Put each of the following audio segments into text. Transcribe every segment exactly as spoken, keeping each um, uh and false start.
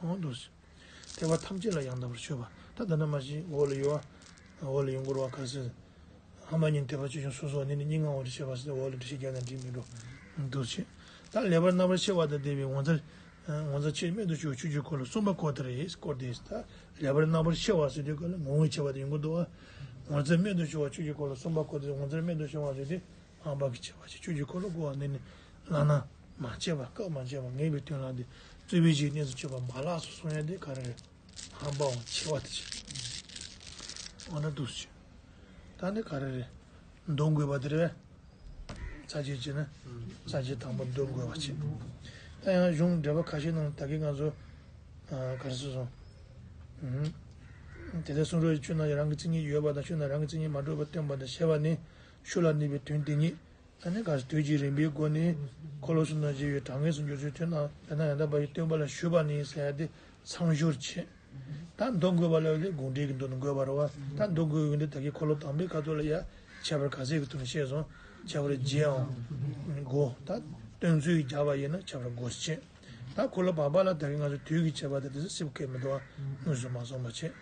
འོ་འདུག་སེ། ཐེག་པ་ཐམས་ཅད་ལ་ཡང་དག་པར་སྤྱོད་པ། ད་ད་ནི་མ་གཞི་འོག་ལ་ཡོད་པ། འོག་ལ་ཡོང་དགོས་པ་ག་ཟེར། ཧ་མ་ཉན་ཐེག་པ་ཆོས་ཅན། སོ་སོ་ནི་ནི་སྙིང་ངག་འོག་ཏུ་བཤད་པ་ཟེར། འོག་ལ་འགྲེལ་བཤད་རྒྱག་ན་འགྲིག་མི་འགྲོ། འདུག་སེ། ད་ལེགས་པར་རྣམ་པར་ཕྱེ་བ་དང་ལྡན་པའི་ངོ་མཚར། ངོ་མཚར་ཆེས་རྨད་དུ་བྱུང་བའི་ཆོས་ཀྱི་འཁོར་ལོ་གསུམ་པ་སྐོར་དེ་རེད། སྐོར་དེ་ད་ལེགས་པར་རྣམ་པར་ཕྱེ་བ་ཟེར་དུས་སྐབས་ལ་ངོ་བོས་ཕྱེ་བ་དེ་ཡོང་གི་འདུག་བ། ངོ་མཚར་རྨད་དུ་བྱུང་བའི་ཆོས་ཀྱི་འཁོར་ལོ་གསུམ་པ་སྐོར་དེ། ངོ་མཚར་རྨད་དུ་བྱུང་བ་ཟེར་དུས། ཧམ་པ་གིས་བྱས་པ་ཞིག་ཆོས་ཀྱི་འཁོར་ལོ་བསྐོར་བ་འདི་ནི་བླ་ན་མ་མཆིས་པ། སྐབས་མ་མཆིས་པ། ངེས་པའི་དོན་ལ་འདི་རྩོད་པའི་གཞི་གནས་སུ་གྱུར་པ་མ་ལགས་སོ་གསུང་ཡ་འདི་ག་རེ་རེད། ཧམ་པའང་ཆེ་བ་དེ་བྱས། འོ་ན་འདུག་སེ། ད་འདི་ག་རེ་རེད། འདོན་དགོས་པ་དེ་རེད། ཚར་གཅིག་བྱས་ན། ཚར་གཅིག་དང་པོ་འདོན་དགོས་པ་བྱས། ད་ཡང་གཞུང་འགྲེལ་པ་ཁ་ཤས་ནང་ད་གིན་ང་ཚོ་ག་རེ་ཟེར་སོང་། དེ་ལྟར་གསུང་རབ་ཀྱི་ཆོས་རྣམས་ཀྱི་རང་གི་མཚན་ཉིད་ཡོད་པ་དང་ཆོས་རྣམས་རང་གི་མཚན་ཉིད་མ་གྲུབ་པར་སྟོན་པ་དང་ཞེས་པ་ནི་ཤུགས་ལ་གནས་པའི་དོན་དེ་ཉིད། ད་ནི་ག་རེ་དུས་ཀྱི་རིམ་པའི་སྒོ་ནས་འཁོར་ལོ་གསུམ་དང་བཅས་པའི་གྲངས་ངེས་སུ་འགྱུར་ཚུལ་ཆོས་རྣམས་ཡང་དག་པར་སྟོན་པ་ལ་ཞུས་པ་ནི་ཟེར་ཡ་དེ་མཚམས་སྦྱོར་བྱས། ད་འདོན་དགོས་པ་ལ་དེ་དགོངས་འགྲེལ་གྱི་མདོ་ནས་འགོད་པ་རེད་བ། ད་འདོན་དགོས་ཀྱི་འདི་ད་གིན་འཁོར་ལོ་དང་པོའི་ཁ་ཐུག་ལ་ཡ་ཁྱད་པར་ག་ཚད་ཀྱི་ཐོག་ནས་བཤད་སོང་། ཁྱད་པར་བརྒྱད་འམ་དགུ། ད་སྟོན་ཚུལ་རྒྱག་པ་ཡིན་ན་ཁྱད་པར་དགུ་ཟེར་བྱས། ད་འཁོར་ལོ་བར་པ་ལ་ད་གིན་ང་ཚོ་དུས་ཀྱི་ཁྱད་པར་དེ་དེ་ཚོ་སེམས་ཁེལ་མི་འདུག་བ། དངོས་སུ་མ་སོང་བ་བྱས།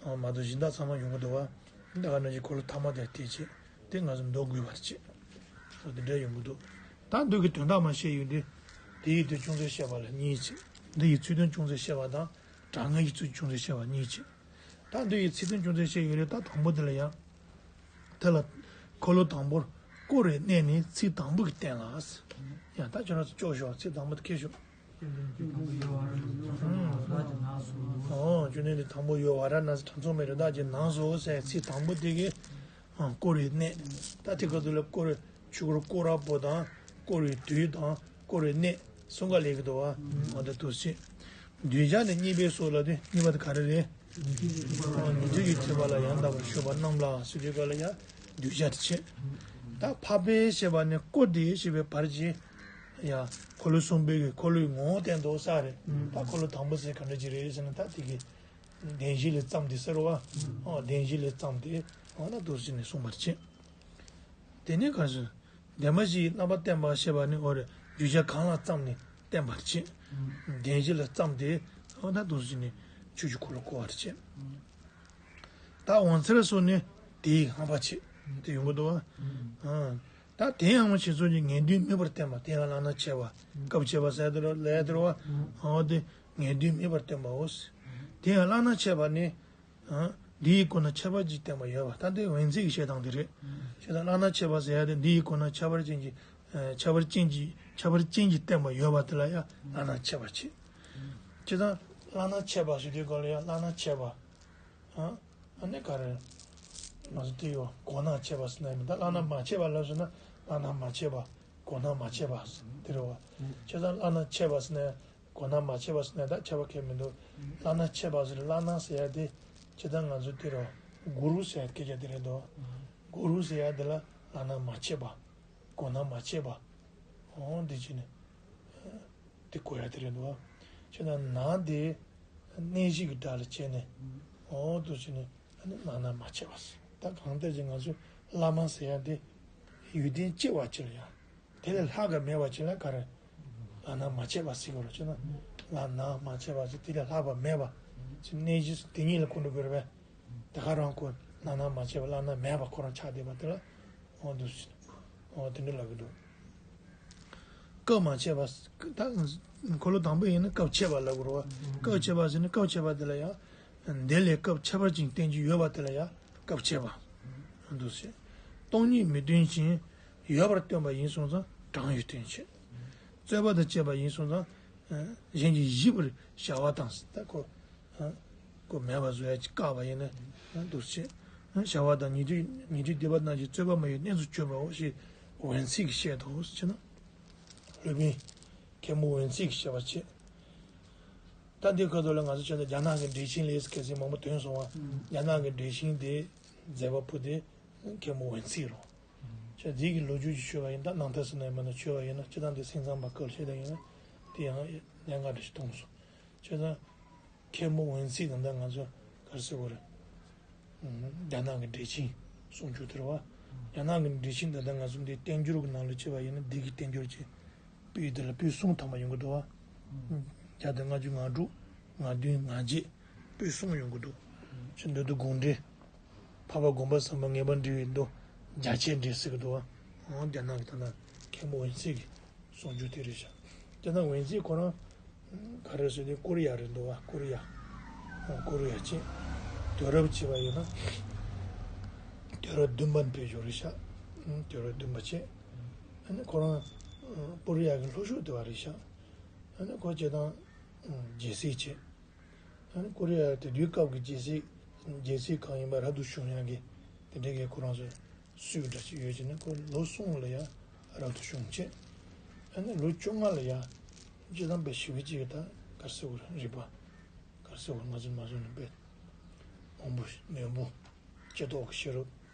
མ་གཏོགས་གཞན་དག་ཚང་མ་ཡོང་གི་འདུག་བ། ད་ག་ནང་བཞིན་འཁོར་ལོ་ཐ་མ་དེར་བལྟས་བྱས། དེ་ང་ཚོ་འདོན་དགོས་པ་བྱས། འོ་དེ་འདྲ་ཡོང་གི་འདུག་ད་འདོན་གྱི་དོན་དག་མར་བཤད་ཡོང་དུས། དེ་ཡི་དོན་ཅུང་ཟད་བཤད་པ་ལ་གཉིས་བྱས། འདི་ཡི་ཚིག་དོན་ཅུང་ཟད་བཤད་པ་དང་། གྲངས་ངེས་ཀྱི་ཚིག་ཅུང་ཟད་བཤད་པ་གཉིས་བྱས། ད་འདི་ཡི་ཚིག་དོན་ཅུང་ཟད་བཤད་ཡོད་རེད། ད་དང་པོ་དེ་ལ་ཡང་། དེ་ལ་འཁོར་ལོ་དང་པོར་བསྐོར་བའི་གནས་ནི་ཚིག་དང་པོ་གིས་བསྟན་ལ། ཡང་ད་ཁྱོད་རང་ཚོ་ལྕོགས་ཤོག་ཚིག་དང་པོ་དེ་ཁྱེར་ཤོག་ཨོ། བཅོམ་ལྡན་འདས་དང་པོ་ཡོད་བ་ར་ན་ཟེར་གྲངས་ཚང་མའི་རི་དྭགས་ཀྱི་ནགས་སུ་ཟེར་ཚིག་དང་པོ་དེ་གིས། ཨ། བསྐོར་བའི་གནས། ད་དེ་ག་དུས་ལ་བསྐོར་བའི་ཆོས་འཁོར་བསྐོར་བ་པོ་དང་། བསྐོར་བའི་དུས་དང་། བསྐོར་བའི་གནས་གསུམ་ཀ་ལས་ཀྱི་འདུག་བ། འོ་དེ་འདུག་སེ། གདུལ་བྱ་ནི་གཉིས་པས་སོ་ལ་དེ་གཉིས་པ་དེ་ག་རེ་རེད། ཉན་ཐོས་ཀྱི་ཐེག་པ་ལ་ཡང་དག་པར་སྤྱོད་པ་རྣམས་ལ་ཟེར་དུས་སྐབས་ལ་ཡང་གདུལ་བྱ་དེ་བྱས། ད་འཕགས་པའི་ཞེས་པ་ནི་བསྐོར་ཏེ་ཞེས་པའི་བར་གྱི། ཡ། འཁོར་ལོ་གསུམ་པའི་གི་འཁོར་ལོའི་ངོ་བོ་བསྟན་ཏོ་ས་རེད། ད་འཁོར་ལོ་དང་པོ་ཟེར་ག་འདྲ་ཅིག་རེད་ཟེར་ན། ད་དེ་གི་བདེན་བཞི་ལས་བརྩམས་ཏེ་ཟེར་བ། ཨོ། བདེན་བཞི་ལས་བརྩམས་ཏེ། འོ་ན་འདུག་སེ་ནས་གསུངས་པར་བྱེད། དེ་ནས་ག་ཟེར། བདེན་པ་བཞིའི་རྣམ་པ་བསྟན་པ་ཞེས་པ་ནི། འོ་རེད། གདུལ་བྱ་གང་ལ་བརྩམས་ནས་བསྟན་པར་བྱེད། བདེན་བཞི་ལས་བརྩམས་ཏེ། འོ་ན་འདུག་སེ་ནས་ཆོས་ཀྱི་འཁོར་ལོ་བསྐོར་བར་བྱེད། ད་འོད་མཚར་སོགས་ནི་དེའི་ཧམ་པ་བྱེད། དེ་ཡོང་གི་འདུག་བ། ཨ། ད་དེ་ཡང་ཞེས་སོགས་ཀྱི་ངེས་དོན་མེད་པར་བསྟན་པ། དེ་ཡང་བླ་ན་མཆིས་པ། སྐབས་ཕྱེ་བ་ཟེར་དེ་རེད་ལབ་དེ་རེད་བ། འོ་དེ་ངེས་དོན་མེད་པར་བསྟན་པའོ། དེ་ཡང་བླ་ན་མཆིས་པ་ནི། ཨ། འདི་ཡི་སྒོ་ནས་ཁྱད་པར་ཅན་གྱིས་བསྟན་པ་ཡོད་པ། ད་འདི་འོད་མཚར་གྱི་བཤད་སྟངས་དེ་རེད། བྱས་ཙང་བླ་ན་མཆིས་པ་ཟེར་ཡ་དེ་འདི་ཡི་སྒོ་ནས་ཁྱད་པར་ཅན་གྱིས། ཨ། ཁྱད་པར་ཅན་གྱིས། ཁྱད་པར་ཅན་གྱིས་བསྟན་པ་ཡོད་པ་དེ་ལ་ཡང་བླ་ན་མཆིས་པ་བྱེད། བྱས་ཙང་བླ་ན་མཆིས་པ་ཟེར་དུས་སྐབས་ལ་ཡང་བླ་ན་མཆིས་པ། ཨ། ཨ་ནི་ག་རེ། ང་ཚོ་དེ་ཡོད། གོ་ན་མཆིས་པ་ཟེར་ན་ཡང་མི་འདུག་བླ་ན་མ་མཆིས་པ་ལབ་སོང་ན། བླ་ན་མ་མཆིས་པ། གོ་ན་མ་མཆིས་པ་ཟེར་དེ་རེད་བ། བྱས་ཙང་བླ་ན་མཆིས་པ་ཟེར་ན་ཡང་། གོ་ན་མ་མཆིས་པ་ཟེར་ན་ཡང་ད་ཁྱད་པར་གང་ཡང་མི་འདུག་བླ་ན་མཆིས་པ་ཟེར། བླ་ན་ཟེར་ཡ་དེ་བྱས་ཙང་ང་ཚོ་དེ་རེད་བ། གུ་རུ་ཟེར་ཡ་སྐད་ཆ་དེ་རེད་འདུག་གུ་རུ་ཟེར་ཡ་དེ་ལ་བླ་ན་མ་མཆིས་པ། གོ་ན་མ་མཆིས་པ། འོ་འདི་བྱས་ནས། དེ་གོ་ཡ་དེ་རེད་འདུག་བ། བྱས་ན་ན་དེ་གནས་གཞི་གི་སྒྲ་ལ་བྱས་ནས། འོ་འདུག་བྱས་ནས་ཨ་ནི་བླ་ན་མ་མཆིས་པ་ཟེར། ད་གང་ལྟར་ཅིག་ང་ཚོས་བླ་མ་ཟེར་ཡ་དེ་ཡོན་ཏན་ཆེ་བ་ཅིག་ལ་ཡང་། དེ་ལས་ལྷག་ག་མེད་པ་ཅིག་ལ་ག་རེ། བླ་ན་མ་མཆིས་པ་ཟེར་དགོས་རེད། བྱས་ན་བླ་ན་མ་མཆིས་པ་ཟེར། དེ་ལས་ལྷག་པ་མེད་པ་ཅིག། གནས་གཞི་དེ་ཉིད་ལ་གོ་འགྲོ་དགོས་རེད་པས། དེ་ག་རང་ཁོ་བླ་ན་མ་མཆིས་པ། བླ་ན་མེད་པ་ཁོ་རང་ཆགས་བསྡད་པ་དེ་ལ། འོ་འདུག་སེ། འོ་དེ་འདྲ་ལབ་ཀྱི་འདུག་སྐབས་མ་མཆིས་པ། ད་འཁོར་ལོ་དང་པོ་ཡིན་ན་སྐབས་མཆིས་པ་ལབ་དགོས་རེད་བ། སྐབས་མཆིས་པ་ཟེར་ན་སྐབས་མཆིས་པ་དེ་ལ་ཡང་། འདི་ལས་སྐབས་ཁྱད་པར་ཅན་བསྟན་གྱི་ཡོད་པ་དེ་ལ་ཡང་སྐབས་མཆིས་པ། འདུག་སེ། སྟོང་ཉིད་མི་སྟོན་ཅིང་ཡོད་པར་སྟོན་པ་ཡིན་སོང་ཙང་གྲངས་ཡོད་སྟོན་བྱེད། རྩོད་པ་དང་བཅས་པ་ཡིན་སོང་ཙང་། གཞན་གྱིས་ཞིབ་པར་བྱ་བ་དང་ཟེར། ད་ཁོ། ཨ། ཁོ་མེད་པ་བཟོ་ཡ་ཅིག་བཀག་པ་ཡིན་ན། ཨ། འདུག་སེ། ཨ། བྱ་བ་དང་ཉན་ཐོས། ཉན་ཐོས་སྡིག་པ་རྣམས་ཀྱི་རྩོད་པ་མ་ཡིན་གནས་སུ་གྱུར་པའོ་ཞེས་འོད་མཚར་གྱིས་བཤད་དོ་ཟེར་ན། སློབ་དཔོན་མཁན་པོ་འོད་མཚར་གྱིས་བཤད་པ་བྱེད། ད་འདི་ཁ་ཐོག་ལ་ང་ཚོ་བྱས་ན་རྒྱ་ནག་གི་འགྲེལ་ཆེན་ལས་གལ་སྲིད་མང་པོ་ཐོན་སོང་བ། རྒྱ་ནག་གི་འགྲེལ་ཆེན་དེ་མཛད་པ་པོ་དེ་མཁན་པོ་འོད་མཚར་རེད། བྱས་ཙང་འདི་གི་ལོ་རྒྱུས་ཀྱི་ཤོད་པ་ཡིན་ན། ད་ནང་ཐད་ཟེར་ན་ཡང་མིན་ན་ཆོས་པ་ཡིན་ན། སྤྱིར་བཏང་འདི་སེམས་ཙམ་པ་སྐོར་བཤད་པ་ཡིན་ན་དེ་ཡང་གནད་འགག་འདྲ་ཞིག་མཐོང་སོང་། བྱས་ཙང་། མཁན་པོ་འོད་མཚར་དང་། ད་ང་ཚོ་ག་རེ་ཟེར་དགོས་རེད། རྒྱ་ནག་གི་འགྲེལ་ཆེན་གསུང་རྒྱུ་དེ་རེད་བ། རྒྱ་ནག་གི་འགྲེལ་ཆེན་དེ། ད་ང་ཚོ་འདི་བསྟན་འགྱུར་གྱི་ནང་ལ་བྱས་པ་ཡིན་ན་འདི་གི་བསྟན་འགྱུར་གྱི་པོད་དེ་ལ་པོད་གསུམ་ཐམ་པ་ཡོང་གི་འདུག་བ། བརྒྱ་དང་ལྔ་བཅུ་ང་དྲུག་ང་བདུན་ང་བརྒྱད་པོད་གསུམ་ཡོང་གི་འདུག་ཅི་འདོད་དུ་དགོངས་འགྲེལ། འཕགས་པ་དགོངས་པ་གསུམ་པོ་ངེས་པར་འགྲེལ་བའི་མདོ་རྒྱ་ཆེར་འགྲེལ་ཟེར་གི་འདུག་བ། འོ་རྒྱ་ནག་གི་ད་ལྟ་མཁན་པོ་ཝུན་ཚི་གི་གསུང་རྒྱུ་དེ་རེད་ཤག་རྒྱ་ནག་ཝུན་ཚི་ཁོ་རང་ག་རེ་ཟེར་དུས་ཀོ་རི་ཡ་རེད་འདུག་བ། ཀོ་རི་ཡ། ཀོ་རི་ཡ་ཅན། དུས་རབས་བྱས་པ་ཡིན་ན་དུས་རབས་བདུན་པ་ནས་ཕེབས་ཡོད་རེད་ཤག་དུས་རབས་བདུན་པ་བྱས། ཨ་ནི་ཁོ་རང་ཀོ་རི་ཡ་གི་ལྷོ་ཕྱོགས་དེ་བ་རེད་ཤག་ཨ་ནི་ཁོ་སྤྱིར་བཏང་རྒྱལ་སྲིད་བྱས། ཨ་ནི་ཀོ་རི་ཡ་དེ་དུས་སྐབས་ཀྱི་རྒྱལ་སྲིད་རྒྱལ་སྲིད་གང་ཡིན་པ་རབ་ཏུ་བྱུང་ཡག་གི་དེ་འདྲའི་གི་ཁོ་རང་ཚོ་སྲོལ་འདྲ་ཞིག་ཡོད་ཅེ་ན། ཁོ་ལོ་གསུམ་ལ་ཡ་རབ་ཏུ་བྱུང་བྱས། ཨ་ནི་ལོ་བཅོ་ལྔ་ལ་ཡ་སྤྱིར་བཏང་དཔེ་ཞེ་པོ་ཅིག་གི་ད་ག་རེ་ཟེར་དགོས་རེད། རིག་པ་ག་རེ་ཟེར་དགོས་རེད། ང་ཚོ་མ་བཟོ་ནས་དཔེ་མང་པོ་མོན་པོ་སྐྱེ་ཐོག་གི་ཤེས་རབ་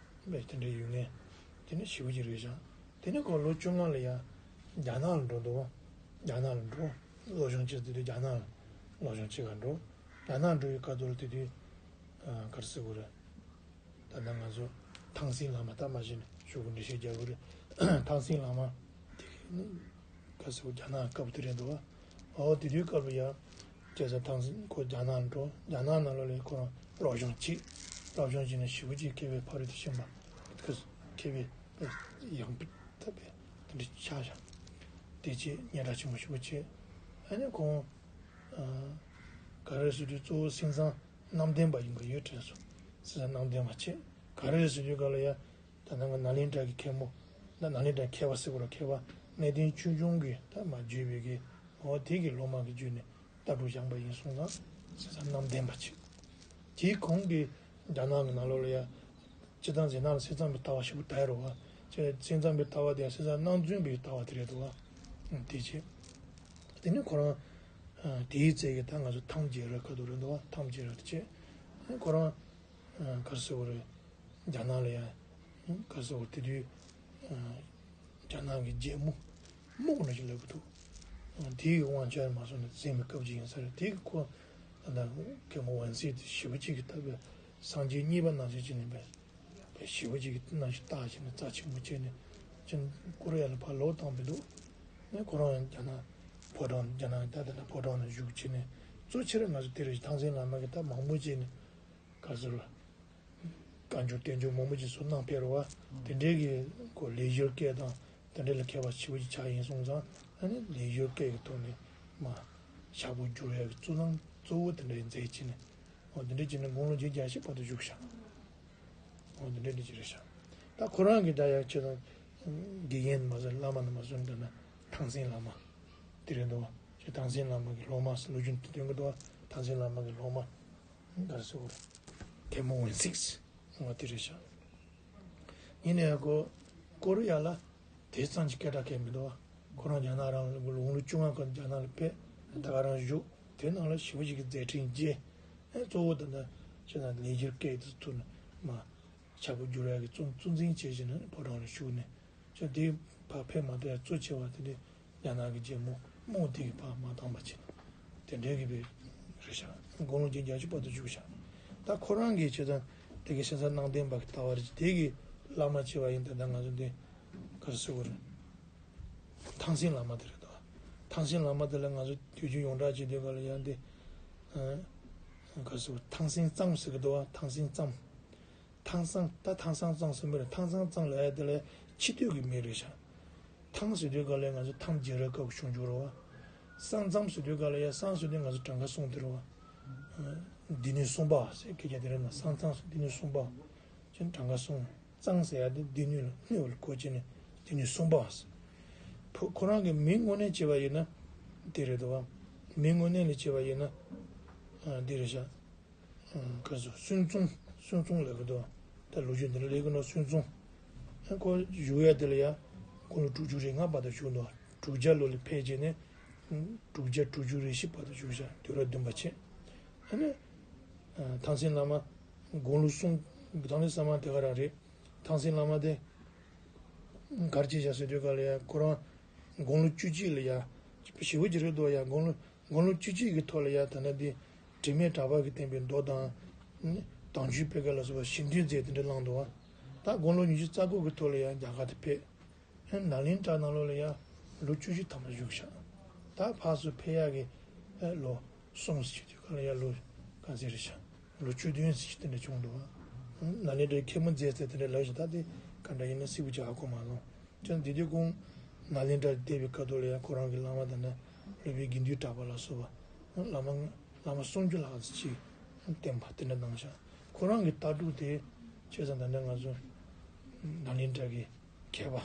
དཔེ་དེ་འདྲའི་ཡོད་མཁན་དེ་ནི་ཞེ་པོ་ཅིག་རེད་ཤག་དེ་ནི་ཁོ་ལོ་བཅོ་ལྔ་ལ་ཡ་རྒྱ་ནག་ལ་འགྲོ་འདུག་རྒྱ་ནག་ལ་འགྲོ། སློབ་སྦྱོང་བྱེད་དུས་རྒྱ་ནག་ལ་སློབ་སྦྱོང་བྱེད་ག་འགྲོ། རྒྱ་ནག་འགྲོ་བའི་སྐབས་དུ་ལ་དེ་དུས་ག་རེ་ཟེར་དགོས་རེད། ད་ལྟ་ང་ཚོ་ཐང་སིན་བླ་མ་ད་མ་གཞི་ནས་ཞུ་དགོས་འགྲེལ་བཤད་རྒྱག་དགོས་རེད། ཐང་སིན་བླ་མ་དེ་གི་ནི་ག་རེ་ཟེར་དགོས། རྒྱ་ནག་སྐབས་དེ་རེད་འདུག་བ། འོ་དེ་དུས་སྐབས་ལ་ཡ་བྱས་ཙང་ཐང་སིན་ཁོ་རྒྱ་ནག་ལ་འགྲོ། རྒྱ་ནག་ནང་ལོགས་ལ་ཁོ་རང་སློབ་སྦྱོང་བྱེད། སློབ་སྦྱོང་བྱས་ནས་ཞེ་པོ་ཅིག་མཁས་པའི་ཕ་རོལ་ཏུ་ཕྱིན་པ་མཁས་པའི་ཡང་དག་པའི་དེ་འདྲ་ཆགས་ཤག་དེ་རྗེས་སྙན་གྲགས་ཆེན་པོ་ཞེ་པོ་བྱས། ཨ་ནི་ཁོང་ག་རེ་ཟེར་དུས་གཙོ་བོ་སེམས་ཙམ་རྣམ་བདེན་པ་ཡིན་པ་ཡོད་དྲན་སོང་། སེམས་ཙམ་རྣམ་བདེན་པ་བྱས། ག་རེ་ཟེར་དུས་ག་ལ་ཡ། ད་ནང་གི་ནཱ་ལེནྡྲ་གི་མཁན་མོ། ད་ནཱ་ལེནྡྲ་མཁས་པ་ཟེར་དགོས་ར། མཁས་པ་གནས་བརྟན་ཆོས་འབྱུང་གིས་ད་མ་བརྗོད་པའི་གི་འོ་དེ་གི་སློབ་མ་གི་བརྒྱུད་ནས་ལྟ་གྲུབ་སྦྱངས་པ་ཡིན་སོང་ཙང་སེམས་ཙམ་རྣམ་བདེན་པ་བྱས། དེའི་གོང་གི་རྒྱ་ནག་གི་ནང་ལོགས་ལ་ཡ། སྤྱིར་བཏང་ཟེར་ན་ལ་སེམས་ཙམ་པའི་ལྟ་བ་ཞིག་པོ་ད་ཡ་རོ་བ། ཅེ་སེམས་ཙམ་པའི་ལྟ་བ་དེ་སེམས་ཙམ་རྣམ་རྫུན་པའི་ལྟ་བ་དེ་རེད་འདུག་བ། དེ་བྱས། དེ་ནི་ཁོ་རང་དེའི་ཚེ་གི་ད་ང་ཚོ་ཐང་རྒྱལ་རབས་ཁ་ཐུག་རེད་འདུག་བ། ཐང་རྒྱལ་རབས་དེ་བྱས། ཁོ་རང་ག་རེ་ཟེར་དགོས་རེད། རྒྱ་ནག་ལ་ཡ། ག་རེ་ཟེར་དགོས་རེད། དེ་དུས། རྒྱ་ནག་གི་རྒྱལ་མོ་རྨོག་འདྲ་ཞིག་ལབ་ཀྱི་འདུག་དེའི་དབང་ཆ་མ་སོང་ནས་འཛིན་པའི་སྐབས་ཅིག་ཡིན་ས་རེད། དེའི་ཁོ་ད་ལྟ་མཁན་པོ་ཝན་སི་དེ་ཞེ་པོ་ཅིག་གིས་ལྟ་བའི་སངས་རྒྱས་གཉིས་པ་ནང་བཞིན་བྱས་ནས་པའི་ཞེ་པོ་ཅིག་གིས་ནང་བཞིན་བརྟག་བྱས་ནས་རྩ་ཆེན་པོ་བྱས་ནས་ཅིན་ཀོ་རི་ཡ་ལ་ཕར་ལོག་བཏང་བའི་འདུག་ནས་ཁོ་རང་ཡང་རྒྱ་ནག་ཕོ་བྲང་རྒྱ་ནག་ད་ལྟ་ཕོ་བྲང་ནང་བཞུགས་བྱས་ནས་གཙོ་ཆེར་ང་ཚོ་དེ་རེད། ཐང་སན་བླ་མ་གིས་ད་མང་པོ་བྱས་ནས་ག་ཚོད་རེད། བཀའ་འགྱུར་བསྟན་འགྱུར་མང་པོ་ཅིག་བཟོ་གནང་ཕེབས་རེད་བ། དེ་འདྲའི་གི་ཁོ་ལེགས་སྦྱོར་སྐད་དང་དེ་འདྲ་ལ་མཁས་པ་ཞེ་པོ་ཅིག་ཆགས་ཡིན་སོང་ཙང་། ཨ་ནི་ལེགས་སྦྱོར་སྐད་ཀྱི་ཐོག་ནས་མ་ཕྱག་པོ་བསྒྱུར་ཡག་གི་གཙོ་བོ་དེ་འདྲ་མཛད་ཀྱི་ནས། འོ་དེ་འདྲ་བྱས་ནས་དགུང་ལོ་བརྒྱད་བརྒྱ་ཞིག་བར་དུ་བཞུགས་ཤག་འོ་དེ་འདྲ་འདྲ་ཅིག་རེད་ཤག་ད་ཁོ་རང་གི་ད་ཡག་ཆེ་དང་དགེ་རྒན་མ་ཟེར་བླ་མ་ནི་མ་ཟེར་འདྲ་ན་ཐང་སན་བླ་མ་དེ་རེད་འདུག་བ། ཁྱེད་ཐང་སན་བླ་མ་གི་སློབ་མ་ཟེར་ལོ་རྒྱུས་དེ་སྟོན་གི་འདུག་བ། ཐང་སན་བླ་མ་གི་སློབ་མ། ག་རེ་ཟེར་དགོས་རེད། མཁན་པོ་ཝན་སིགས་ང་དེ་རེད་ཤག་ཡིན་ནའི་ཡང་ཁོ་ཀོ་རི་ཡ་ལ་དེ་ཙམ་གྱི་སྐད་གྲགས་སྐད་མི་འདུག་བ། ཁོ་རང་རྒྱ་ནག་རང་ལ་དགུང་ལོ་བཅོ་ལྔ་ཁར་རྒྱ་ནག་ལ་ཕེབས། ད་ག་རང་བཞུགས། དེ་ནང་ལ་ཞེ་པོ་ཅིག་གི་མཛད་འཕྲིན་རྒྱས། ཨེ་གཙོ་བོ་ད་ལྟ་ཅི་ན་ལེགས་སྦྱར་སྐད་དུ་ཐུག་ནས་མ་ཕྱག་པོ་བསྒྱུར་ཡག་གི་གཙོ་གཙོ་འཛིན་བྱས་བྱས་ནས་ཕོ་བྲང་ལ་བཞུགས་ནས། ཅོ་དེ་ཕར་ཕེབས་མ་ཐུབ་ཡ་གཙོ་ཆེ་བ་དེ་འདྲའི་རྒྱ་ནག་གི་རྒྱལ་མོ་རྨོག་དེ་གི་ཕར་མ་བཏང་པ་བྱས་ནས་དེ་འདྲའི་གི་བའི་རེད་ཤག་དགུང་ལོ་བརྒྱད་བརྒྱད་ཅུ་བར་དུ་བཞུགས་ཤག་ད་ཁོ་རང་གིས་བྱས་ཙང་དེ་གི་སེམས་ཙམ་རྣམ་བདེན་པ་གི་ལྟ་བ་རེད། དེ་གི་བླ་མ་བྱས་པ་ཡིན་ད་ལྟ་ང་ཚོ་འདི་ག་རེ་ཟེར་དགོས་རེད། ཐང་སན་བླ་མ་དེ་རེད་དོ། ཐང་སན་བླ་མ་དེ་ལ་ང་ཚོ་དུས་རྒྱུན་ཡོངས་གྲགས་བྱེད་དུས་ག་ལ་ཡང་འདི་ག་རེ་ཟེར་དགོས། ཐང་སན་གཙང་ཟེར་གི་འདུག་བ། ཐང་སན་གཙང་། ཐང་སང་ད་ཐང་སང་གཙང་ཟེར་མི་རེད། ཐང་སང་གཙང་ལབ་ཡ་དེ་ལ་ཡ་ཕྱི་སྟོད་ཀྱི་མིང་རེད་ཤག་ཐང་ཟེར་དུས་ག་ལ་ཡ་ང་ཚོ་ཐང་རྒྱལ་རབས་སྐབས་ཀྱི་བྱུང་རྒྱུ་རེད་བ། སང་ཙམ་ཟེར་དུས་ག་ལ་ཡ་སང་ཟེར་དུས་ང་ཚོ་གྲངས་ཀ་གསུམ་དེ་རེད་བ། སྡེ་སྣོད་གསུམ་པ་ཟེར་སྐད་ཆ་དེ་རེད་ན་སང་ཙམ་ཟེར་སྡེ་སྣོད་གསུམ་པ། ཅན་གྲངས་ཀ་གསུམ། གཙང་ཟེར་ཡ་དེ་སྡེ་སྣོད་ལ་སྣོད་པ་ལ་གོ་བྱས་ནས་སྡེ་སྣོད་གསུམ་པ་ཟེར། ཕོ་ཁོ་རང་གི་མིང་དངོས་གནས་བྱས་པ་ཡིན་ན་དེ་རེད་དོ། མིང་དངོས་གནས་ལ་བྱས་པ་ཡིན་ན་ཨ་འདི་རེད་ཤག་ཨ་ག་རེ་ཟེར། སུན་ཙུང་། སུན་ཙུང་ལབ་ཀྱི་འདུག་ད་ལོ་རྒྱུས་འདི་ལ་ལས་ཀྱི་ནོ་སུན་ཙུང་། ཨ་ཁོ་བཞུགས་ཡ་དེ་ལ་ཡ་དགུང་ལོ་དྲུག་ཅུ་རེ་ལྔ་བར་དུ་བཞུགས་འདུག་དྲུག་བརྒྱ་ལོ་ལ་ཕེབས་རྗེས་ནས་དྲུག་བརྒྱ་དྲུག་ཅུ་རེ་བཞི་བར་དུ་བཞུགས་ཤག་དུས་རབས་བདུན་པ་བྱས། ཨ་ནི་ཨ་ཐང་སན་བླ་མ་དགུང་ལོ་གསུམ། དང་ནི་ས་མ་དེ་ག་རང་རེད། ཐང་སན་བླ་མ་དེ་གར་གྱི་ཞག་ཟེར་དུས་ག་ལ་ཡ་ཁོ་རང་དགུང་ལོ་བཅུ་གཅིག་ལ་ཡ་ཞེ་པོ་ཅིག་རེད་འདུག་ཡ། དགུང་ལོ་དགུང་ལོ་བཅུ་གཅིག་གི་ཐོག་ལ་ཡ་ད་ནི་དེ་དྲི་མེད་གྲགས་པ་གིས་བསྟན་པའི་མདོ་དང་། དྭངས་བཅུད་སྤེལ་དགའ་ལ་སོགས་པ་ཞེ་འདོད་མཛད་དེ་འདྲ་བླངས་འདུག་བ། ད་དགུང་ལོ་ཉི་ཤུ་རྩ་དགུ་གི་ཐོག་ལ་ཡ་རྒྱ་གར་དུ་ཕེབས། ནཱ་ལེནྡྲ་ནང་ལོགས་ལ་ཡ་ལོ་བཅུ་བཞི་ཐམ་པ་བཞུགས་ཤག་ད་ཕར་ཚུར་ཕེབས་ཡག་གི་ ལོ་གསུམ་ཟེར་གྱི་དུས་སྐབས་ལ་ཡ་ལོ་ག་ཚོད་རེད་ཤག་ལོ་བཅུ་བདུན་ཟེར་གྱི་དེ་འདྲ་བྱུང་འདུག་ཨ། ནཱ་ལེནྡྲའི་མཁན་པོ་མཛད་ཚེ་དེ་འདྲ་ལབ་ཞིག་ད་དེ་ག་འདྲ་ཡིན་ན་སིག་པོ་ཅིག་ཧ་གོ་མ་སོང་། ཁྱོད་དེ་དུས་ཁོང་ནཱ་ལེནྡྲར་བསྡད་པའི་སྐབས་དུ་ལ་ཡ་ཁོ་རང་གི་བླ་མ་དང་ནི་སློབ་དཔོན་དགེ་འདུན་གྲགས་པ་ལ་སོགས་པ་བླ་མ་བླ་མ་སུམ་ཅུ་ལྷག་ཙམ་ཅིག་བསྟེན་པ་དེ་འདྲ་གནང་ཤག་ཁོ་རང་གི་ལྟ་གྲུབ་དེ་བྱས་ཙང་ད་ནི་ང་ཚོ་ནཱ་ལེནྡྲ་གི་མཁས་པ་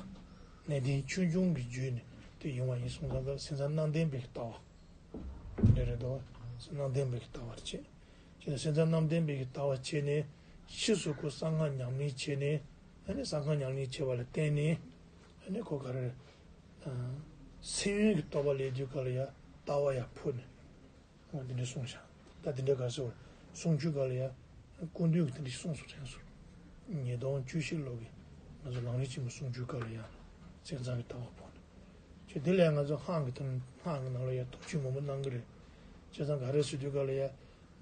གནས་བརྟན་ཆོས་འབྱུང་གི་བརྒྱུད་ནས་དེ་ཡོང་བ་ཡིན་སོང་ཙང་ད་སེམས་ཙམ་རྣམ་བདེན་པའི་ལྟ་བ་དེ་འདྲ་རེད་དོ། རྣམ་བདེན་པའི་ལྟ་བ་བྱས། བྱས་ནས་སེམས་ཙམ་རྣམ་བདེན་པའི་ལྟ་བ་བྱས་ནས་ཕྱིས་སུ་ཁོ་གསང་སྔགས་ཉམས་ལེན་བྱས་ནས་ཨ་ནི་གསང་སྔགས་ཉམས་ལེན་བྱས་པ་ལ་བརྟེན་ནས་ཨ་ནི་ཁོ་ག་རེ་སེམས་ཡུལ་གྱི་རྟོགས་པ་ལས་དུས་སྐབས་ལ་ཡ་ལྟ་བ་ཡ་འཕོ་ནས། འོ་འདི་འདྲ་གསུངས་ཤག་ད་འདི་འདྲ་ག་ཟེར་བ་གསུང་ཆོས་སྐབས་ལ་ཡ་སྐུ་མདུན་གྱི་དེ་འདྲ་གསུངས་སོ་དྲན་སོ། ཉིས་སྟོང་བཅུ་བཞི་ལོ་གི་ང་ཚོ་ལམ་རིམ་ཆེན་མོའི་གསུང་ཆོས་སྐབས་ལ་ཡ་སེམས་ཙམ་གྱི་ལྟ་བ་འཕོ་ནས། ཁྱོད་དེ་ལས་ང་ཚོ་སྔགས་ཀྱི་དོན་སྔགས་ཀྱི་ནང་ལ་ཡ་དོགས་གཅོད་མང་པོ་གནང་གི་རེད། བྱས་ཙང་ག་རེ་ཟེར་དུས་སྐབས་ལ་ཡ་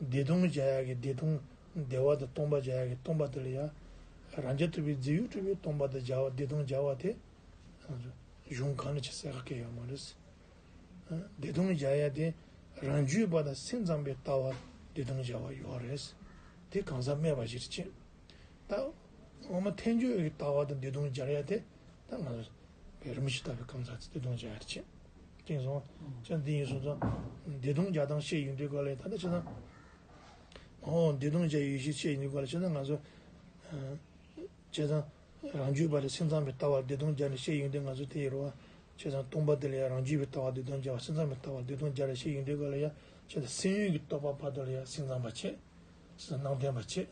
བདེ་སྟོང་སྦྱར་ཡག་གི་བདེ་སྟོང་བདེ་བ་དང་སྟོང་པ་སྦྱར་ཡག་གི་སྟོང་པ་དེ་ལ་ཡ་རང་རྐྱ་ཐུབ་པའི་རྫས་ཡོད་གྲུབ་པའི་སྟོང་པ་དང་སྦྱར་བ་བདེ་སྟོང་སྦྱར་བ་དེ་གཞུང་གང་ནས་ཅི་གསལ་ཁ་སྐད་ཡོད་མ་རེད། བདེ་སྟོང་སྦྱར་ཡ་དེ་རང་རྒྱུད་པ་དང་སེམས་ཙམ་པའི་ལྟ་བ་བདེ་སྟོང་སྦྱར་བ་ཡོད་རེད། དེ་གང་ཟག་སྨྲས་པ་ཞིག་རེད་ཅེས། ད་འོ་མ་ཐལ་འགྱུར་གྱི་ལྟ་བ་དང་བདེ་སྟོང་སྦྱར་ཡ་དེ་ད་ང་ཚོ་བའི་རིམ་བཞིན་ལྟ་བའི་གང་ཟག་ཚེ་བདེ་སྟོང་སྦྱར་ཡ་རེད་ཅེས། ཅེས་སོང་ཙང་འདི་ཡིན་སོང་ཙང་བདེ་སྟོང་སྦྱར་སྟངས་བཤད་ཡོང་དུས་སྐབས་ལ་ད་ལྟ་བྱས་ན་འོ་བདེ་སྟོང་སྦྱར་ཡོད་ཞེས་བཤད་ཡོང་དུས་སྐབས་ལ་བྱས་ན་ང་ཚོ་བྱས་ཙང་། རང་རྒྱུད་པ་དང་སེམས་ཙམ་པའི་ལྟ་བ་བདེ་སྟོང་སྦྱར་ནས་བཤད་ཡོང་དུས་ང་ཚོ་དེ་ཡི་རོ་བ། བྱས་ཙང་སྟོང་པ་དེ་ལ་ཡང་རང་རྒྱུད་པའི་ལྟ་བ་བདེ་སྟོང་སྦྱར་བ་སེམས་ཙམ་པའི་ལྟ་བ་བདེ་སྟོང་སྦྱར་ནས་བཤད་ཡོང་དུས་སྐབས་ལ་ཡང་བྱས་ཙང་སེམས་ཡུལ་གྱི་རྟོགས་པ་བར་དུ་ལ་ཡང་སེམས་ཙམ་པ་བྱེད། སེམས་རྣམ་བདེན་པ་བྱེད།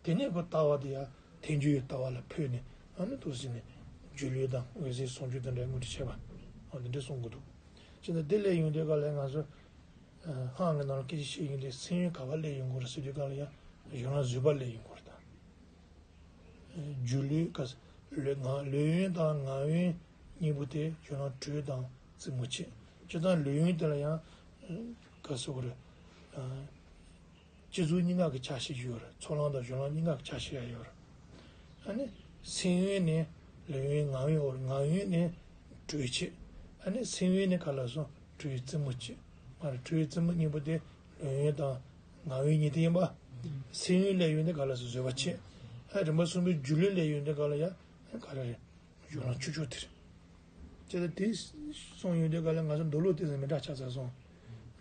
དེ་ནས་ཁོ་ལྟ་བ་དེ་ཡང་ཐལ་འགྱུར་ཡི་ལྟ་བ་ལ་འཕོས་ནས་ཨ་ནི་འདུག་ཟེར་ནས་སྒྱུ་ལུས་དང་འོད་གསལ་ཟུང་འཇུག་དེ་འདྲའི་དངོས་གྲུབ་བྱེད་པ་འོ་དེ་འདྲ་གསུང་གི་འདུག་བྱས་ཙང་དེ་ལས་ཡོང་དུས་སྐབས་ལ་ང་ཚོ་སྔགས་ཀྱི་ནང་ལ་སྐད་ཆ་བཤད་ཡོང་དུས་སེམས་ཡུལ་ག་པར་སླེབས་ཡོང་གི་རེད་ཟེར་དུས་སྐབས་ལ་ཡང་གཞན་ལ་བཟོད་པ་སླེབས་ཡོང་གི་རེད་ད། སྒྱུ་ལུས་ཀ་ལུས་ངག་ལུས་ཡོན་དང་ངག་ཡོན་གཉིས་པོ་དེ་གཞན་ལ་གྲོས་དང་རྩེད་མོ་བྱེད། སྤྱིར་བཏང་ལུས་ཡོན་དེ་ལ་ཡང་ག་ཟེར་དགོས་རེད། སྤྱི་གཙུག་གཉིས་སྔགས་ཀྱི་ཆ་ཤས་ཡོད་རེད། ཚོགས་ལམ་དང་གཞན་ལམ་གཉིས་སྔགས་ཀྱི་ཆ་ཤས་ཡང་ཡོད་རེད། ཨ་ནི་སེམས་ཡོན་ནི་ལུས་ཡོན་ངག་ཡོན་འོར་ངག་ཡོན་ནི་གྲོས་བྱེད། ཨ་ནི་སེམས་ཡོན་ནི་ག་ལ་སོང་གྲོས་རྩེད་མོ་བྱེད། མ་རེད་གྲོས་རྩེད་མོ་གཉིས་པོ་དེ་ལུས་ཡོན་དང་ངག་ཡོན་གཉིས་དེ་ཡིན་པ། སེམས་ཡོན་ལས་ཡོན་དེ་ག་ལ་སོང་བཟོད་པ་བྱེད། ཨ་རིམ་པ་གསུམ་པའི་སྒྱུ་ལུས་ལས་ཡོན་དེ་ག་ལ་ཡ་ག་རེ་རེད། གཞུང་ལམ་བཅུ་གཅིག་དེ་རེད། བྱས་ཙང་དེ་སོང་ཡོང་དུས་ག་ལ་ང་ཚོ་མདོ་ལུགས་དེ་ཚོ་མི་འདྲ་ཆགས་ཚར་སོང་།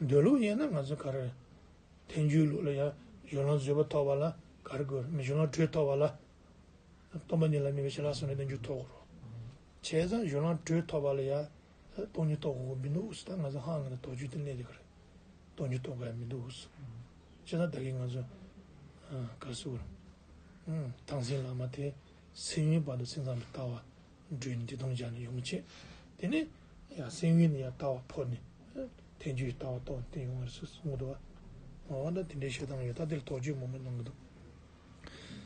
མདོ་ལུགས་ཡིན་ན་ང་ཚོ་ག་རེ་རེད། ཐལ་འགྱུར་ལུགས་ལ་ཡང་གཞུང་ལམ་བཟོད་པ་ཐོབ་པ་ལ་ག་རེ་དགོས་རེད། མི་གཞུང་ལམ་གྲོལ་ཐོབ་པ་ལ། སྟོང་པ་ཉིད་ལ་དམིགས་པའི་ཞི་ལྷག་བསམ་གཏན་ལ་རྣལ་འབྱོར་ཐོབ་དགོས་རེད། བྱས་ཙང་གཞུང་ལམ་གྲོལ་ཐོབ་པ་ལ་ཡང་སྟོང་ཉིད་རྟོགས་དགོས་མི་འདུག་ཟེར། ད་ང་ཚོ་ཧང་ངེ་ན་དོགས་གཅོད་དེ་སླེབས་བསྡད་ཀྱི་རེད། སྟོང་ཉིད་རྟོགས་དགོས་ཡ་མི་འདུག་ཟེར། བྱས་ཙང་ད་གིན་ང་ཚོ་ག་རེ་ཟེར་དགོས་རེད། ཨང་། ཐང་སེང་བླ་མ་དེ་སེམས་ཡུལ་བར་དུ་སེམས་ཙམ་གྱི་ལྟ་བ་སྒྲོལ་ནས་བདེ་སྟོང་སྦྱར་ནས་ཡོང་བྱེད། དེ་ནས་ཡང་སེམས་ཡུལ་ནས་ཡང་ལྟ་བ་འཕོ་ནས་ཐལ་འགྱུར་གྱི་ལྟ་བ་རྟོགས་ནས་དེ་ཡོང་བར་གསུངས་འདུག་བ། འོ་ད་དེ་འདྲའི་བཤད་སྟངས་ཡོད། ད་དེར་དོགས་གཅོད་མང་པོ་གནང་གི་འདུག་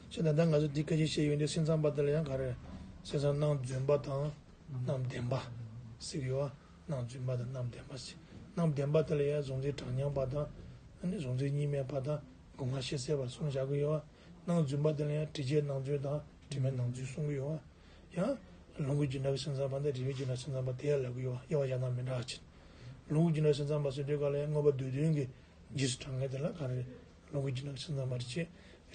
བྱས་ད་ལྟ་ང་ཚོ་འདི་སྐད་ཆ་བཤད་ཡོང་དུས་སེམས་ཙམ་པ་དེ་ལ་ཡང་ག་རེ་སེམས་ཙམ་རྣམ་རྫུན་པ་དང་རྣམ་བདེན་པ་ཟེར་གྱི་ཡོད་བ། རྣམ་རྫུན་པ་དང་རྣམ་བདེན་པ་ཟེར། རྣམ་བདེན་པ་དེ་ལ་ཡང་གཟུང་འཛིན་གྲངས་མཉམ་པ་དང་ཨ་ནི་གཟུང་འཛིན་གཉིས་མེད་པ་དང་སྒོ་ལྔ་ཤེས་གསལ་བ་གསུངས་བཞག་གི་ཡོད་བ། རྣམ་རྫུན་པ་དེ་ལ་ཡང་དྲི་བཅས་རྣམ་རྫུན་དང་དྲི་མེད་རྣམ་རྫུན་གསུང་གི་ཡོད་བ། ཡང་ལོངས་སྐུ་བརྒྱུད་འབྲེལ་གྱི་སེམས་ཙམ་པ་འདི་རིགས་པས་བརྒྱུད་འབྲེལ་སེམས་ཙམ་པ་དེ་ཡང་ལབ་ཀྱི་ཡོད་བ། དབྱེ་བ་ཡང་དག་མི་འདྲ་བ་ཅིག་ལོངས་སྐུ་བརྒྱུད་འབྲེལ་སེམས་ཙམ་པ་ཟེར་དུས་ག་ལ་ཡང་མངོན་པ་སྡེ་བདུན་གྱི་རྗེས་སུ་འབྲང་མཁན་དེ་ལ་ག་རེ་རེད། ལོངས་སྐུ་བརྒྱུད་འབྲེལ་སེམས་ཙམ་པ་རེད་ཅེས།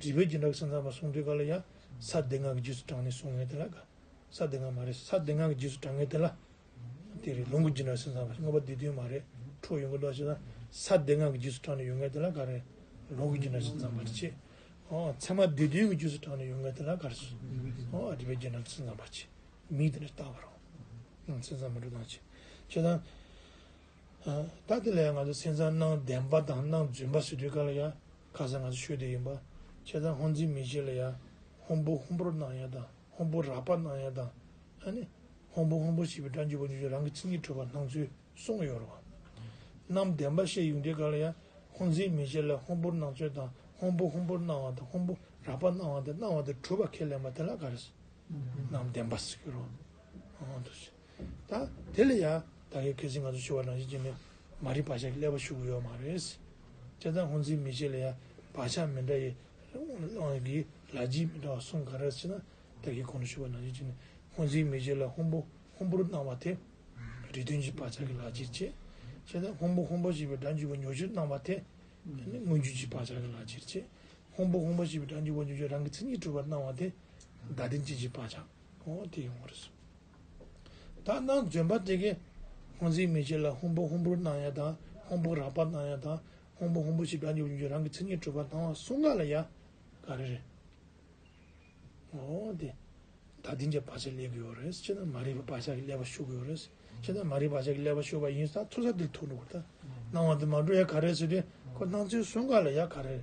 རིགས་པས་བརྒྱུད་འབྲེལ་སེམས་ཙམ་པ་གསུང་དུས་ག་ལ་ཡང་ས་སྡེ་ལྔ་གི་རྗེས་སུ་འབྲང་ནས་གསུང་མཁན་དེ་ལ་ག་ས་སྡེ་ལྔ་མ་རེད། ས་སྡེ་ལྔ་གི་རྗེས་སུ་འབྲང་མཁན་དེ་ལ། དེ་རེད། ལོངས་སྐུ་བརྒྱུད་འབྲེལ་སེམས་ཙམ་པ་མངོན་པ་སྡེ་བདུན་མ་རེད། འཕྲོ་ཡོང་གི་འདུག་ཅེ་ན། ས་སྡེ་ལྔ་གི་རྗེས་སུ་འབྲང་ནས་ཡོང་མཁན་དེ་ལ་ག་རེ། ལོངས་སྐུ་བརྒྱུད་འབྲེལ་སེམས་ཙམ་པ་རེད་ཅེས། ཨོ། ཚད་མ་སྡེ་བདུན་གྱི་རྗེས་སུ་འབྲང་ནས་ཡོང་མཁན་དེ་ལ་ག་རེ། ཨོ། རིགས་པས་བརྒྱུད་འབྲེལ་སེམས་ཙམ་པ་ཅེས། མིང་དེ་འདྲ་བཏགས་པ་རེད། ཨང་། སེམས་ཙམ་མ་འགྲོ་སྟངས་ཅེས། བྱས་ཙང་། ཨ། ད་དེ་ལ་ཡང་ང་ཚོ་སེམས་ཙམ་རྣམ་བདེན་པ་དང་རྣམ་རྫུན་པ་ཟེར་དུས་ག་ལ་ཡང་ཁ་སང་ང་ཚོ་ཤོད་དེ་ཡིན་པ། བྱས་ཙང་སྔོ་འཛིན་མིག་ཤེས་ལ་ཡང་སྔོན་པོ་སྔོན་པོར་སྣང་ཡ་དང་སྔོན་པོ་རགས་པར་སྣང་ཡ་དང་། ཨ་ནི། སྔོན་པོ་སྔོན་པོ་ཞེས་པའི་སྒྲ་འཇུག་པ་འཇུག་ཆོས་རང་གི་མཚན་ཉིད་གྲུབ་པར་སྣང་ཚུལ་གསུངས་ཡོད་རེད་བ། རྣམ་བདེན་པ་བཤད་ཡོང་དུས་ག་ལ་ཡང་སྔོ་འཛིན་མིག་ཤེས་ལ་སྔོན་པོར་སྣང་ཚུལ་དང་སྔོན་པོ་སྔོན་པོར་སྣང་བ་དང་སྔོན་པོ་རགས་པར་སྣང་བ་དང་སྣང་བ་དེ་གྲུབ་པ་ཁས་ལེན་པ་དེ་ལ་ག་རེ། རྣམ་བདེན་པ་ཟེར་གྱི་རེད། ཨང་། དུ་ཞེས། ད་དེ་ལ་ཡང་ད་གིན་ཁ་སང་ང་ཚོ་ཞུ་བ་ནང་བཞིན་བྱས་ནས་མ་རིག་བག་ཆགས་ཀྱི་བསླད་པ་ཞུ་གི་ཡོད་མ་རེད། བྱས་ཙང་སྔོ་འཛིན་མིག་ཤེས་ལ་ཡང་བག་ཆགས་མི་འདྲ་བའི་དབང་གིས་ལག་རྗེས་མི་འདྲ་བ་གསུམ་ག་རེ་ཟེར་ན། ད་གིན་གོང་དུ་ཞུས་པ་ནང་བཞིན་བྱས་ནས་སྔོ་འཛིན་མིག་ཤེས་ལ་སྔོན་པོ་སྔོན་པོར་སྣང་བ་དེ་རིགས་མཐུན་གྱི་བག་ཆགས་ཀྱི་ལག་རྗེས་བྱས། བྱས་ན་སྔོན་པོ་སྔོན་པོ་ཞེས་པའི་སྒྲ་འཇུག་པ་མྱོང་བྱེད་སྣང་བ་དེ་ནི་མངོན་བརྗོད་ཀྱི་བག་ཆགས་ཀྱི་ལག་ཁྱེར་བྱས། སྔོན་པོ་སྔོན་པོ་ཞེས་པའི་སྒྲ་འཇུག་པ་མྱོང་བྱེད་རང་གི་མཚན་ཉིད་གྲུབ་པར་སྣང་བ་དེ་བརྡ་དོན་ཅན་གྱི་བག་ཆགས། འོ་དེ་ཡོང་བ་རེད། ད་སྣང་རྫུན་པ་དེ་གའི་སྔོ་འཛིན་མིག་ཤེས་ལ་སྔོན་པོ་སྔོན་པོར་སྣང་ཡ་དང་སྔོན་པོ་རགས་པར་སྣང་ཡ་དང་སྔོན་པོ་སྔོན་པོ་ཞེས་སྒྲ་འཇུག་པ་མྱོང་བྱེད་རང་གི་མཚན་ཉིད་གྲུབ་པར་སྣང་བ་གསུམ་ཀ་ལ་ཡ་ག་རེ་རེད། འོ་དེ། བརྡ་དོན་གྱི་བག་ཆགས་སླེབས་ཀྱི་ཡོད་རེད། བྱས་ན་མ་རིག་པའི་བག་ཆགས་ཀྱིས་བསླད་པ་ཤོར་གྱི་ཡོད་རེད། བྱས་ན་མ་རིག་པའི་བག་ཆགས་ཀྱིས་བསླད་པ་ཤོར་བ་ཡིན་ཙང་ཚོར་ས་དེར་ཐུག་འགྲོ་གི་རེད་ད། སྣང་བ་དེ་མ་གྲུབ་ཡ་ག་རེ་ཟེར་དུས་ཁོ་སྣང་ཚུལ་གསུམ་ཀ་ལ་ཡ་ག་རེ།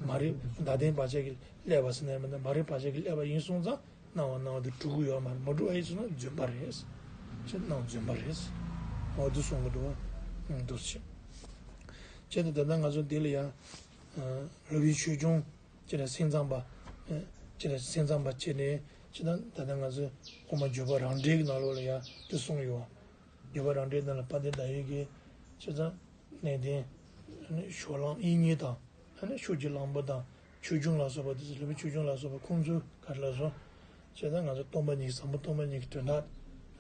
མ་རིག་བརྡ་དོན་བག་ཆགས་ཀྱིས་བསླད་པ་ཟེར་ན་མིན་ན་མ་རིག་བག་ཆགས་ཀྱིས་བསླད་པ་ཡིན་སོང་ཙང་སྣང་བ་སྣང་བ་དེ་གྲུབ་ཀྱི་ཡོད་མ་རེད། མ་གྲུབ་པ་ཡིན་སོང་ན་རྫུན་པ་རེད། བྱས་ན་སྣང་རྫུན་པ་རེད། འོ་དེ་གསུང་གི་འདུག་བ། འདུག་བྱས། བྱས་ན་ད་ལྟ་ང་ཚོ་འདི་ལ་ཡ། སློབ་དཔོན་ཆོས་སྐྱོང་། ཅེས་སེམས་ཙམ་པ། ཅེས་སེམས་ཙམ་པ་བྱས་ནས་ཅི་ལྟར་ད་ལྟ་ང་ཚོས་དབུ་མ་འཇུག་པ་རང་འགྲེལ་གྱི་ནང་ལོགས་ལ་ཡང་དེ་གསུངས་ཡོད། འཇུག་པ་རང་འགྲེལ་ནང་ལ་དཔལ་ལྡན་ཟླ་འོད་ཀྱིས་ཅི་ལྟར་གནས་བརྟན་ཕྱོགས་གླང་དབྱིག་གཉེན་དང་ཕྱོགས་ཀྱི་གླང་པོ་དང་ཆོས་སྐྱོང་ལ་སོགས་པ་དེ་ཚོ་སློབ་དཔོན་ཆོས་སྐྱོང་ལ་སོགས་པ་ཁོང་ཚོས་ག་རེ་ལབ་སོང་། ཅི་ལྟར་ང་ཚོ་སྟོང་པ་ཉིད་ཟབ་མོ་སྟོང་པ་ཉིད་ཀྱི་དོན་དག་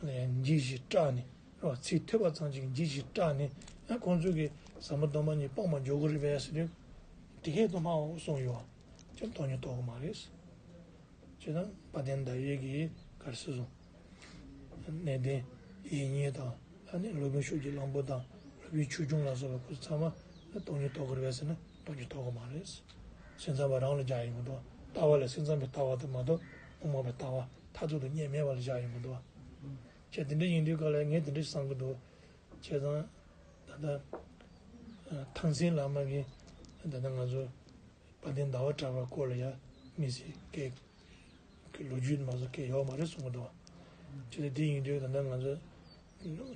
ལ་ཡང་འཇིགས་ཤིང་སྐྲག་ནས། རོ་ཚིག་ཐོས་པ་ཙམ་གྱིས་འཇིགས་ཤིང་སྐྲག་ནས་ཡང་ཁོང་ཚོས་ཀྱི་ཟབ་མོ་སྟོང་པ་ཉིད་སྤང་བར་འགྱུར་གྱི་རེད་པས་ཟེར་དུས། དེ་སྐད་དུ་སྨྲའོ་གསུངས་ཡོད་པ། ཅི་སྟོང་ཉིད་རྟོགས་ཀྱི་མ་རེད། ཅེས་དང་དཔལ་ལྡན་ཟླ་འོད་ཀྱིས་ག་རེ་ཟེར་སོང་། གནས་བརྟན་དབྱིག་གཉེན་དང་ཨ་ནི་སློབ་དཔོན་ཕྱོགས་ཀྱི་གླང་པོ་དང་སློབ་དཔོན་ཆོས་སྐྱོང་ལ་སོགས་པ་ཁོ་ཚོ་ཚང་མ་སྟོང་ཉིད་རྟོགས་ཀྱི་རེད་པས་ཟེར་ན་སྟོང་ཉིད་རྟོགས་ཀྱི་མ་རེད། སེམས་ཙམ་པ་རང་ལ་རྒྱག་ཡོང་གི་འདུག་ལྟ་བ་ལ་སེམས་ཙམ་པའི་ལྟ་བ་དེ་མ་གཏོགས་དབུ་མ་པའི་ལྟ་བ་མཐར་ཐུག་ཏུ་རྙེད་མེད་པ་ལ་རྒྱག་ཡོང་གི་འདུག་ཁྱེད་དེ་འདྲ་ཡིན་དུས་ག་ལ་ངས་དེ་འདྲ་བསམ་གྱི་འདུག་བྱས་ཙང་། ད་ལྟ། ཐང་སེང་བླ་མ་གིས་ད་ལྟ་ང་ཚོ་དཔལ་ལྡན་ཟླ་བ་གྲགས་པའི་སྐོར་ལ་ཡང་མི་སྲིད་སྐད་ཀྱི་ལོ་རྒྱུས་མ་གཏོགས་སྐད་ཡོད་མ་རེད་གསུང་གི་འདུག་བྱས་ཙང་དེ་ཡིན་དུས་ད་ལྟ་ང་ཚོ་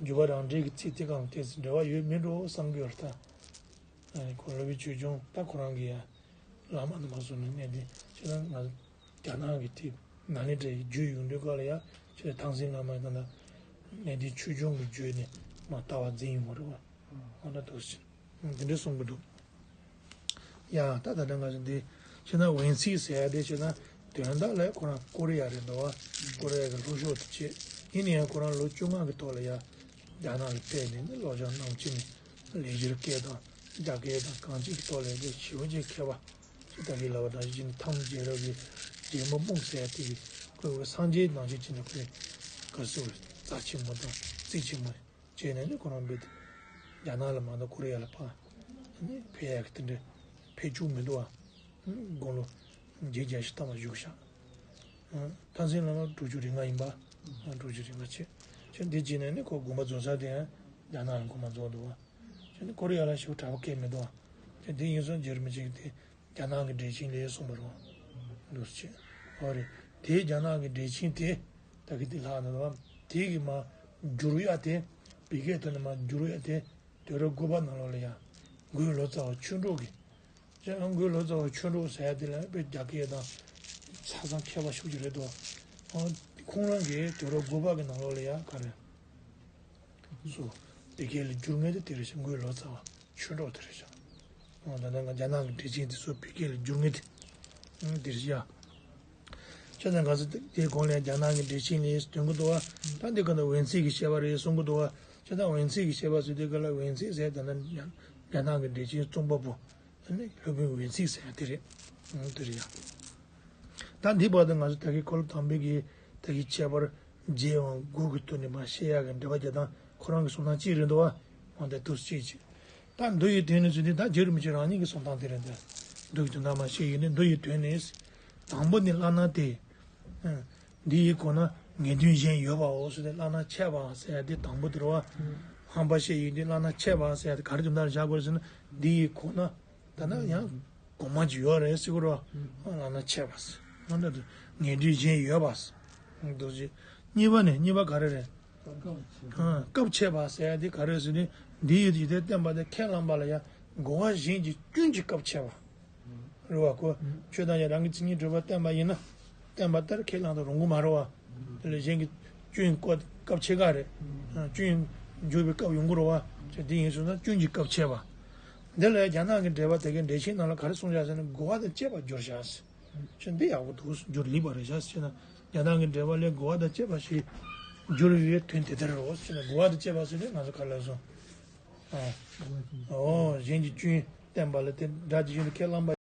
འཇུག་པ་རང་འགྲེལ་གྱི་ཚིག་དེ་གང་དེ་འབྲེལ་བ་ཡོད་མིན་འགྲོ་བསམ་གྱི་ཡོད་རེད་ད། ཁོ་སློབ་དཔོན་ཆོས་སྐྱོང་ད་ཁོ་རང་གིས་ཡང་བླ་མ་དུ་མ་སོང་ནས་གནས་དེ་བྱས་ཙང་ང་ཚོ། རྒྱ་ནག་གི་དེབ་ནཱ་ལེནྡྲའི་བརྒྱུད་ཡོང་དུས་སྐབས་ལ་ཡ་ཁྱེད་ཐང་སེང་བླ་མ་ཡི་ད་ལྟ་གནས་བརྟན་ཆོས་སྐྱོང་གི་བརྒྱུད་ནས་མ་ལྟ་བ་འཛིན་ཡོང་བ་རེད་བ། འོ་ན་འདུག་ཟེར། འདི་འདྲ་གསུང་གི་འདུག་ཡ་ད་ད་ལྟ་ང་ཚོ་འདི་བྱས་ན་ཝེན་ཚིག་ཟེར་ཡ་དེ་བྱས་ན་དོན་དག་ལ་ཁོ་རང་ཀོ་རི་ཡ་རེད་འདུག་བ། ཀོ་རི་ཡ་གི་ལྷོ་ཕྱོགས་དུ་བྱས་ཡིན་ན་ཡང་ཁོ་རང་ལོ་བཅོ་ལྔ་གི་ཐོག་ལ་ཡ་རྒྱ་ནག་ལ་ཕེབས་ནས་ནི་སློབ་སྦྱོང་གནང་བྱས་ནས་ལེགས་སྦྱར་སྐད་དང་རྒྱ་སྐད་དང་གང་ཅིའི་ཐོག་ལ་ཡ་ཞེ་པོ་ཅིག་མཁས་པ། ད་གིན་ལབ་པ་ནང་བཞིན་ཐང་རྒྱལ་རབས་ཀྱི་རྒྱལ་མོ་སྨུག་ཟེར་ཡ་དེ་གིས་ཁོས་སངས་རྒྱས་ནང་བཞིན་བྱས་ནས་ཁོས་ག་ཟེར་རྩ་ཆེན་མོ་དང་རྩིས་ཆེན་མོ་བྱས་ནས་ནི་ཁོ་རང་འབད་དེ་རྒྱ་ནག་ལ་མ་གཏོགས་ཀོ་རི་ཡ་ལ་ཕར་ནི་ཕེབས་ཡ་གི་དེ་འདྲ་ཕེབས་བཅུག་མི་འདུག་བ། དགུང་ལོ་བརྒྱད་བརྒྱ་ཞིག་ཐམ་པ་བཞུགས་ཤག་ཐང་སེང་བླ་མ་དྲུག་ཅུ་རེ་ལྔ་ཡིན་པ། དྲུག་ཅུ་རེ་ལྔ་བྱས། ཁྱོད་འདི་བྱས་ནས་ནི་ཁོ་དགོངས་པ་རྫོགས་ས་དེ་ཡང་རྒྱ་ནག་ལ་དགོངས་པ་རྫོགས་འདུག་བ། ཁྱོད་ནི་ཀོ་རི་ཡ་ལ་ཞེ་པོ་གྲགས་པ་སྐད་མི་འདུག་བ། ཁྱོད་འདི་ཡིན་སོང་རྒྱུར་མི་བྱེད་ཀྱི་དེ། རྒྱ་ནག་གི་འགྲེལ་ཆེན་ལས་གསུངས་པ་རེད་བ། འདུག་སེ་བྱས། ཨོ་རེད། དེའི་རྒྱ་ནག་གི་འགྲེལ་ཆེན་དེ་ད་གི་དེ་ལྷག་ན་བ། དེ་གི་མ་བསྒྱུར་ཡ་དེ་བི་གའི་ཐོག་ནས་མ་བསྒྱུར་ཡ་དེ་དུས་རབས་དགུ་པ་ནང་ལོགས་ལ་ཡ། མགོན་ལོ་ཙཱ་བ་ཆོས་གྲགས་ཀྱིས། ཅེས་ཨ་མགོན་ལོ་ཙཱ་བ་ཆོས་གྲགས་ཟེར་ཡ་དེ་ལ་དཔེ་རྒྱ་སྐད་དང་ཆ་ཚང་མཁས་པ་ཤུགས་ཀྱི་རེད་དོ། ཨ་ཁོང་རང་གིས་དུས་རབས་དགུ་པ་གི་ནང་ལོགས་ལ་ཡ་ག་རེ། སུ། བི་གའི་ལ་བསྒྱུར་མཁན་དེ་དེ་རེད་ཤག་མགོན་ལོ་ཙཱ་བ་ཆོས་གྲགས་དེ་རེད་ཤག་ཨོ་ད་ལྟ་ང་རྒྱ་ནག་གི་འགྲེལ་ཆེན་དེ་ཚོ་བི་གའི་ལ་བསྒྱུར་མཁན་དེ། ཨང་དེ་རེད་ཤག་ཁྱེད་ཚོ་ག་ཚོད་དེ་གོང་ལ་རྒྱ་ནག་གི་འགྲེལ་ཆེན་ལས་སྟོན་གི་འདུག་བ། ད་འདི་ག་ད་ཝེན་ཚིག་གི་བཤད་པ་རེད་གསུང་གི་འདུག་བ། ཁྱེད་ཚོ་ཝེན་ཚིག་གི་བཤད་པ་ཟེར་དུས་ག་ལ་ཝེན་ཚིག་ཟེར་ད་ལྟ་རྒྱ་ནག་གི་འགྲེལ་ཆེན་རྩོམ་པ་པོ། ཨ་ནི་སློབ་དཔོན་ཝེན་ཚིག་ཟེར་ཡ་དེ་རེད། ཨང་དེ་རེད་ཡ། ད་འདི་བར་དུ་ང་ཚོ་ད་གིན་འཁོར་ལོ་དང་པོའི་གི་ད་གིན་ཁྱད་པར་བརྒྱད་འམ་དགུ་གི་ཐོག་ནས་མར་བཤད་ཡག་གི་འགྲེལ་པ་རྒྱག་སྟངས་ཁོ་རང་གི་གསུང་སྟངས་གཅིག་རེད་འདུག་བ། འོ་ད་འདུག་སེ་བྱས་ཅིག་ད་མདོ་ཡི་དོན་ནི་ཟེར་དུས་ད་རྒྱུད་རིན་པོ་ཆེ་རང་ཉིད་ཀྱི་གསུང་སྟངས་དེ་རེད་འདུག་མདོ་ཡི་དོན་དག་མར་བཤད་ཡོད་ནི་མདོ་ཡི་དོན་ནི། དང་པོ་ནི་བླ་ན་དེ། འདི་ཡི་སྒོ་ན་ངེས་དོན་གཞན་ཡོད་པའོ་ཟེར་ཏེ་བླ་ན་ཆད་པ་ཟེར་ཡ་དེ་དང་པོ་དེ་རེད་བ། ཧམ་པ་བཤད་ཡོད་དུས་བླ་ན་ཆད་པ་ཟེར་ཡ་དེ་ག་རེ་དོན་དག་ལ་བཞག་དགོས་རེད་ཟེར་ན་འདི་ཡི་སྒོ་ན། ད་ནི་ཡང་གོང་མ་ཅིག་ཡོད་རེད་ཟེར་གི་རེད་བ། བླ་ན་ཆད་པ་ཟེར། ང་འདྲ་དུ་ངེས་དོན་གཞན་ཡོད་པ་ཟེར། འདུག་ཅེས། གཉིས་པ་ནི་གཉིས་པ་ག་རེ་རེད། སྐབས་ཆད་པ་ཟེར་ཡ་དེ་ག་རེ་ཟེར་ནི་འདི་ཡི་ཡུལ་དེ་བསྟན་པ་དེ་ཁས་བླངས་པ་ལ་ཡང་གོ་བ་གཞན་གྱི་སྐྱོན་གྱི་སྐབས་ཆད་པ། རེད་བ་ཁོ། ཆོས་དང་ཡང་རང་གི་མཚན་ཉིད་གྲུབ་པ་བསྟན་པ་ཡིན་ན། བསྟན་པ་ལྟར་ཁས་བླངས་དང་རུང་གི་མ་རེད་བ། དེ་ལས་གཞན་གྱི་སྐྱོན་བཀོད་སྐབས་ཕྱེད་ཀ་རེད། སྐྱོན་འཇུག་པའི་སྐབས་ཡོང་གི་རེད་བ། ཅེས་དེ་ཡིན་སོང་ན་སྐྱོན་གྱི་སྐབས་ཕྱེད་པ། འདི་ལ་རྒྱ་ནག་གི་འགྲེལ་པ་དེ་གའི་འགྲེལ་ཆེན་ནང་ལ་ག་རེ་གསུངས་བཞག་ཟེར་ན་གོ་བ་དང་བཅས་པ་བསྒྱུར་བཞག་ཟེར། ཅེས་འདི་ཡག་པོ་འདུག་བསྒྱུར་ལེགས་པ་རེད་བཞག་ཟེར་ན་རྒྱ་ནག་གི་འགྲེལ་པ་ལས་གོ་བ་དང་བཅས་པ་ཞིག་བསྒྱུར་བའི་དོན་དེ་ལྟར་རོ་ཟེར་ན་གོ་བ་དང་བཅས་པ་ཟེར་དུས་ང་ཚོ་ག་རེ་ལབ་སོང་། ཨ། འོ་གཞན་གྱི་སྐྱོན་བསྟན་པ་ལ་དེ་སྒྲ་ཇི་བཞིན་དུ་ཁས་བླངས་པ།